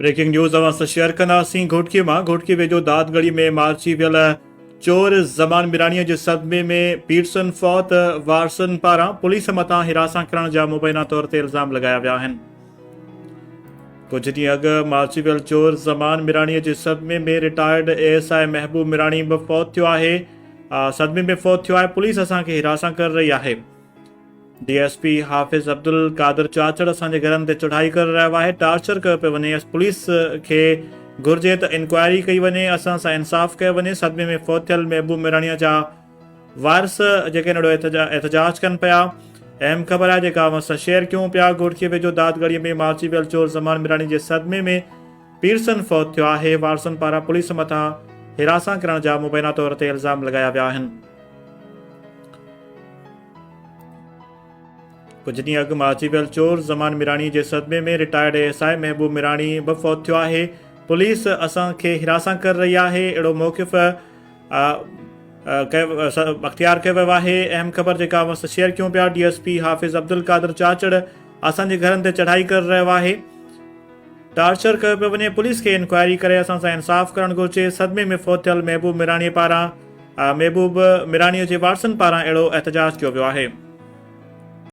Breaking news اوهان سان share ڪنداسين گهوٽڪي مان گهوٽڪي ويجهو دادڳڙي ۾ مارجي ويل چور زمان ميراڻي جي صدمي ۾ پيرسن فوت وارثن پاران پوليس مٿان هراسان ڪرڻ جا مبينا طور تي الزام لڳايا ويا آهن ڪجهه ڏينهن اڳ مارجي ويل چور زمان ميراڻي جي صدمي ۾ retired A S I Mehboob Mirani به فوت ٿيو آهي صدمي ۾ فوت ٿيو آهي پوليس اسان کي هراسان ڪري رهي آهي D S P Hafiz Abdul Qadir Chachar اسان جي گهرن تي چڙهائي ڪري رهيو آهي، ٽارچر ڪيو پيو وڃي، پوليس کي گهرجي ته انڪوائري ڪئي وڃي، اسان سان انصاف ڪيو وڃي، صدمي ۾ فوت ٿيل محبوب ميراڻي جا وارث جيڪي اهڙو احتجاج ڪن پيا. اهم خبر آهي جيڪا اوهان سان شيئر ڪيون پيا، گهوٽڪي ويجهو دادڳڙي ۾ مارجي ويل چور زمان ميراڻي جي صدمي ۾ پيرسن فوت ٿيو آهي، وارثن پاران پوليس مٿان هراسان ڪرڻ جا مبينا طور تي الزام لڳايا ويا آهن. ڪجهه ڏينهن اڳ مارجي ويل چور زمان ميراڻي جي صدمي ۾ retired A S I Mehboob Mirani به فوت ٿيو آهي، پوليس اسان کي هراسان ڪري رهي آهي، اهڙو موقف اختيار ڪيو ويو آهي، اهم خبر جيڪا اوهان سان شيئر ڪيون پيا D S P Hafiz Abdul Qadir Chachar اسان جي گهرن تي چڙهائي ڪري رهيو آهي، ٽارچر ڪيو پيو وڃي، پوليس کي انڪوائري ڪري اسان سان انصاف ڪرڻ گهرجي، صدمي ۾ فوت ٿيل محبوب ميراڻي پاران محبوب ميراڻي جي وارثن پاران اهڙو احتجاج ڪيو ويو آهي.